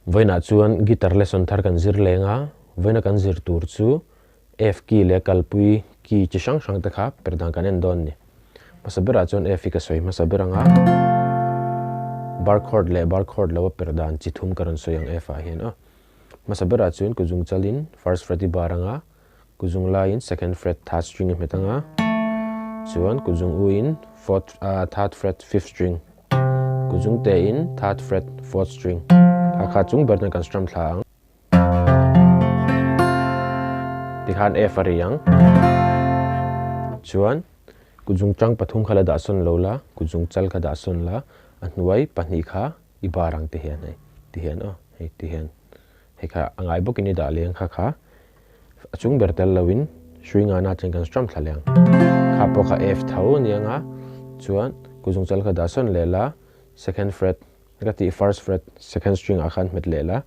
Vawiinah chuan guitar lesson thar kan zir leng a, vawiina kan zir tur chu F key leh kalpui key chi hrang hrang te kha per dan kan en dawn a ni. Hmasa berah chuan F hi ka sawi hmasa ber ang a, bar chord leh bar chord lo a per dan chi thum ka rawn sawi ang F ah hian aw. Hmasa berah chuan kuzung chalin first fret i bar ang a, Kuzung laiin second fret third string a hmet ang a, chuan kuzung u in fourth ah third fret fifth string, kuzung te in third fret fourth string kha kha chung ber chuan kan strum thla ang. Tikhan F a ri ang. Chuan kuzung tang pathum kha la dah sawn lo la, kuzung chal kha dah sawn la, a hnuai pahnih kha i bar ang ti hian hei ti hian aw hei ti hian. Hei kha a ngai bawkin i dah leng kha kha a chung ber tel loin hrui ngana chen kan strum thla leng. Kha pawh kha F tho a ni ang a, chuan kuzung chal kha dah sawn leh la, second fret ka tih first fret second string ah khan hmet leh la,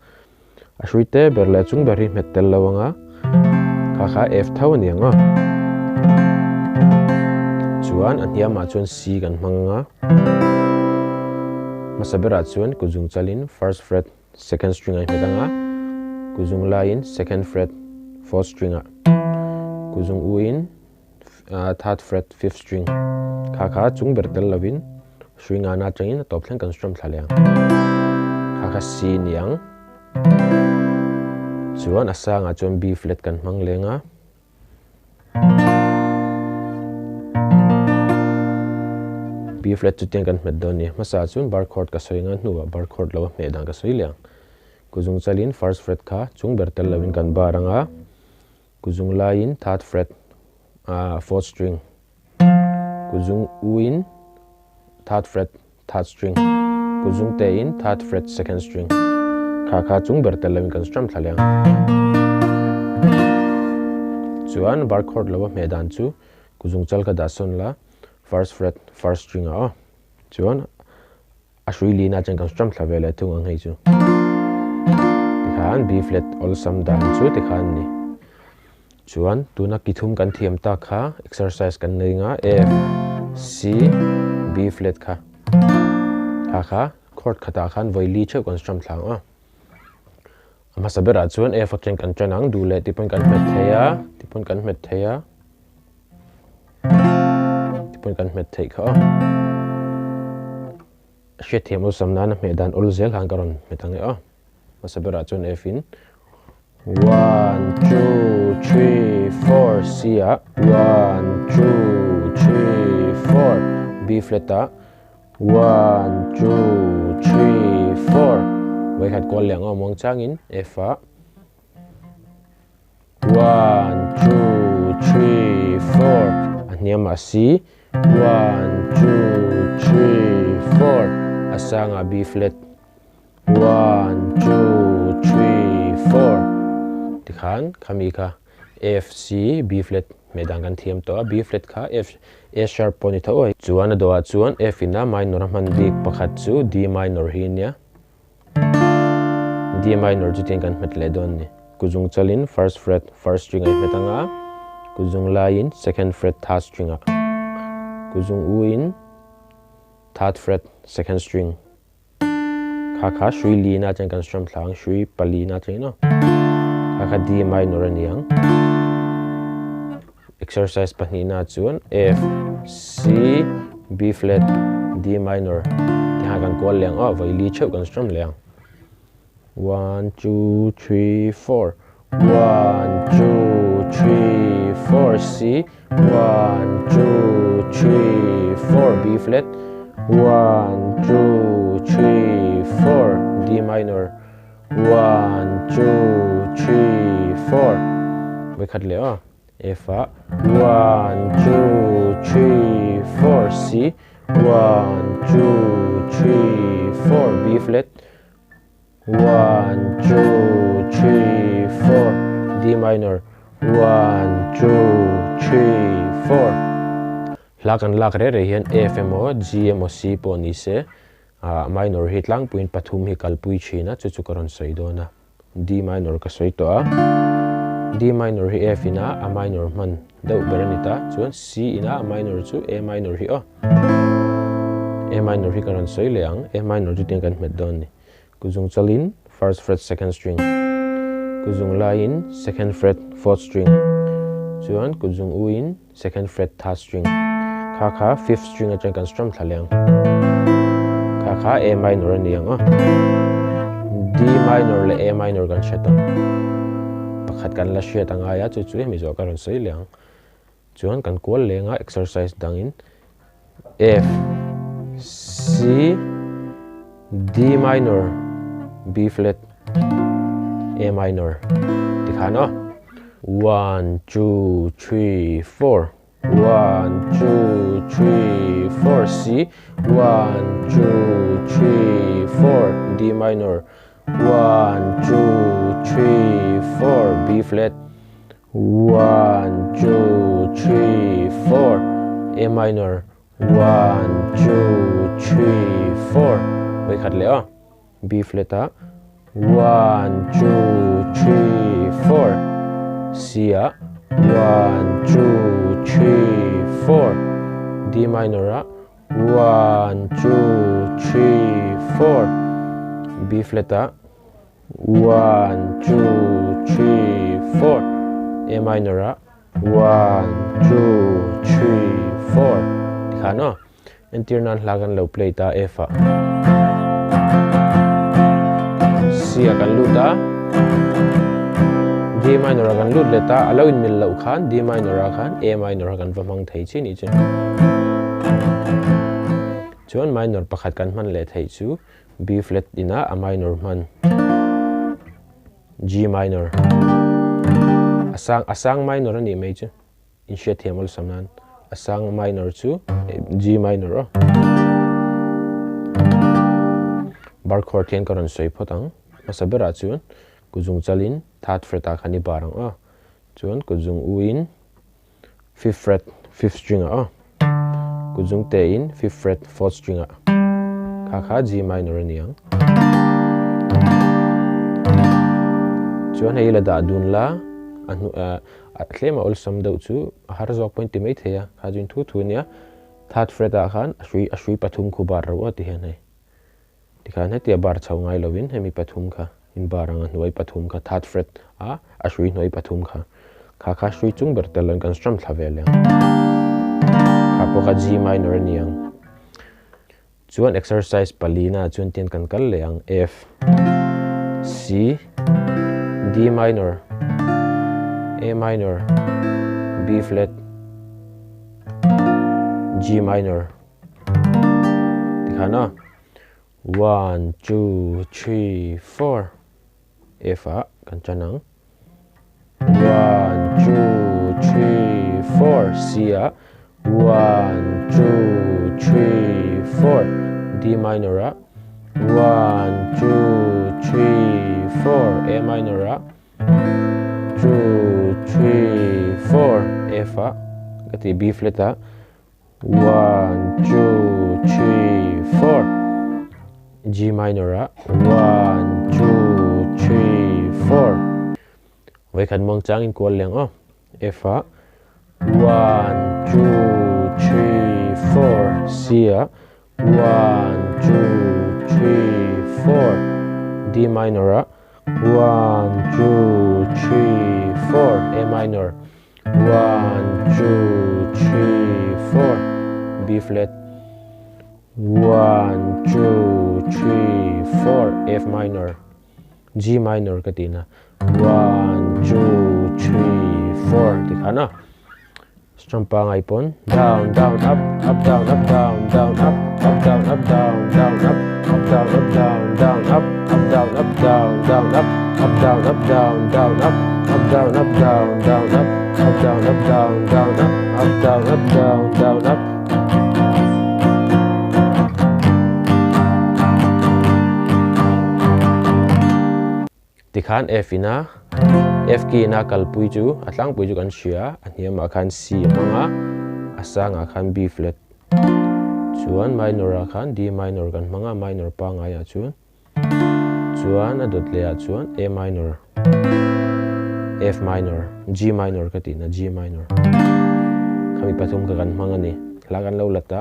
a hrui te ber leh a chung ber hi hmet tel lo ang a, kha kha F tho a ni ang a. Chuan a hniamah chuan C kan hmang ang a, hmasa berah chuan kuzung chalin first fret Second string a hmet ang a, kuzung laiin second fret fourth string ah, kuzung u in third fret fifth string kha kha chung ber tel lovin hrui ngana atangin a tawp thleng kan strum thla leh ang. Kha kha C ni ang. Chuan a sangah chuan B flat kan hmang leng a. B flat chu tiang kan hmet dawn a ni. Hmasa chuan bar chord ka sawi anga hnuah bar chord lo a hmeh dan ka sawi leh ang. Kuzung chalin first fret kha chung ber tel lovin kan bar anga, kuzung laiin third fret ah fourth string, kuzung u in third fret third string, kuzung te in third fret second string kha kha chung ber tel lovin kan strum thla leh ang. Chuan bar chord lo a hmeh dan chu kuzung chal kha dah sawn la first fret first string ah aw chuan a hrui lin ah chuan kan strum thla ve leh thung ang hei chu tikhan B flat awlsam dan chu tikhan a ni. Chuan tuna ki thum kan thiam tak kha exercise kan nei nga F, C, B flat kha kha kha chord khatah khan vawi li theuh kan strum thlang a. A hmasa berah chuan F atangin kan tan ang duh leh tipawn kan hmet thei a tipawn kan hmet thei a tipawn kan hmet theih kha a. Hriatthiam awlsam nana hmeh dan awl zel khan ka rawn hmet ang e aw. Hmasa berah chuan F in one two three four C ah one two three four B flat ah one two three four vawikhat kual leh ang aw muang changin F ah one two three four a hniamah C one two three four a sangah B flat. One, two, three, four tikhan khami kha F, C, B flat hmeh dan kan thiam tawh a, B flat kha F, A sharp pawh a ni tho a. Chuan a dawhah chuan F ina minor a hman bik pakhat chu D minor hi a nia. D minor chu tiang kan hmet leh dawn a ni. Kuzung chalin first fret first string a i hmet ang a, kuzung laiin second fret third string ah, kuzung u in third fret second string. Kha kha hrui li na chuan kan strum thla ang, hrui pali na chuan aw. Kha kha D minor a ni ang. Exercise pahnih na chuan F, C, B flat, D minor ti khan kan kual leh ang aw, vawi li theuh kan strum leh ang. 1, 2, 3, 4 1, 2, 3, 4 C 1, 2, 3, 4 B flat 1, 2, 3, 4 D minor 1, 2, 3, 4 Vawikhat leh aw F ah 1, 2, 3, 4 C 1, 2, 3, 4 B flat One, two, three, four, D minor, one, two, three, four. Hla kan lak reh reh hian F emaw G emaw C pawh ni se ah minor hi tlangpuiin pathum hi kalpui thin a, chu chu ka rawn sawi dawn a. D minor ka sawi tawh a, D minor hi F ina a minor hman deuh ber a ni ta, chuan C ina a minor chu A minor hi aw. A minor hi ka rawn sawi leh ang, A minor chu tiang kan hmet dawn a ni. Kuzung chalin first fret second string kut zung laiin second fret fourth string chuan kut zung u in second fret third string kha kha fifth string atang kan strum thla leh ang kha kha A minor a ni ang a D minor leh A minor kan hriat ang pakhat kan la hriat a ngai a chu chu hemi zawh ka rawn sawi leh ang chuan kan kual leng a exercise dangin F C D minor B flat A minor tikhan aw 1 2 3 4 1 2 3 4 C 1 2 3 4 D minor 1 2 3 4 B flat 1 2 3 4 A minor 1 2 3 4 vawi khat leh aw B flat ah 1 2 3 4 C ah 1 2 3 4 D minor ah 1 2 3 4 B flat ah 1 2 3 4 A minor ah 1 2 3 4 tikhan aw entir nan hla kan lo play ta F ah C ah kan lut a D minor ah kan lut leh ta a lo inmil loh khan D minor ah khan A minor ah kan va hmang thei chi nih chu chuan minor pakhat kan hman leh theih chu B flat ina a minor hman G minor a sang a sang minor a nih mai chu inhriat thiam awlsam nan a sang minor chu G minor aw bar chord hian ka rawn sawi phawt ang hmasa berah chuan kut zung chalin third fret ah khan i bar ang aw chuan kut zung u in fifth fret fifth string ah aw kut zung te in fifth fret fourth string ah kha kha G minor a ni ang chuan hei la dah dun la a hnu a tlem a awlsam deuh chu a har zawk pawhin ti mai thei a kha chuan thu thu ania third fret ah khan a hrui a hrui pathum khu bar reuh a ti hian hei tikhan hetia bar chho ngai lovin hemi pathum kha in bar anga hnuai pathum kha third fret a a hrui hnuai pathum kha kha kha hrui chung ber tel an kan strum thla vel ang kha pawh kha G minor a ni ang chuan exercise palina chuan tian kan kal leh ang F C D minor A minor B flat G minor tikhan aw 1 2 3 4 F ah kan tan ang 1 2 3 4 C ah 1 2 3 4 D minor ah 1 2 3 4 A minor ah 2 3 4 F ah ka ti B flat ah 1 2 3 4 G minor ah 1 2 3 4 vawi khat muang changin kual leng aw F ah 1 2 3 4 C ah 1 2 3 4 D minor ah 1 2 3 4 A minor 1 2 3 4 B flat 1 2 3 4 F minor G minor ka ti na 1 2 3 4 tikhan a strum pangai pawn down down up up down up down down up up down up down down up up down up down down up up down up down down up up down up down down up up down up down down up up down up down down up up down up down down up tikhan F ina F key ina kalpui chu a tlangpui chu kan hria a hniamah khan C a hmang a a sangah khan B flat chuan minor ah khan D minor kan hmang a minor pangai ah chuan chuan a dawt leh ah chuan A minor F minor G minor ka tihna G minor khami pathum kha kan hmang a ni hla kan lo la ta.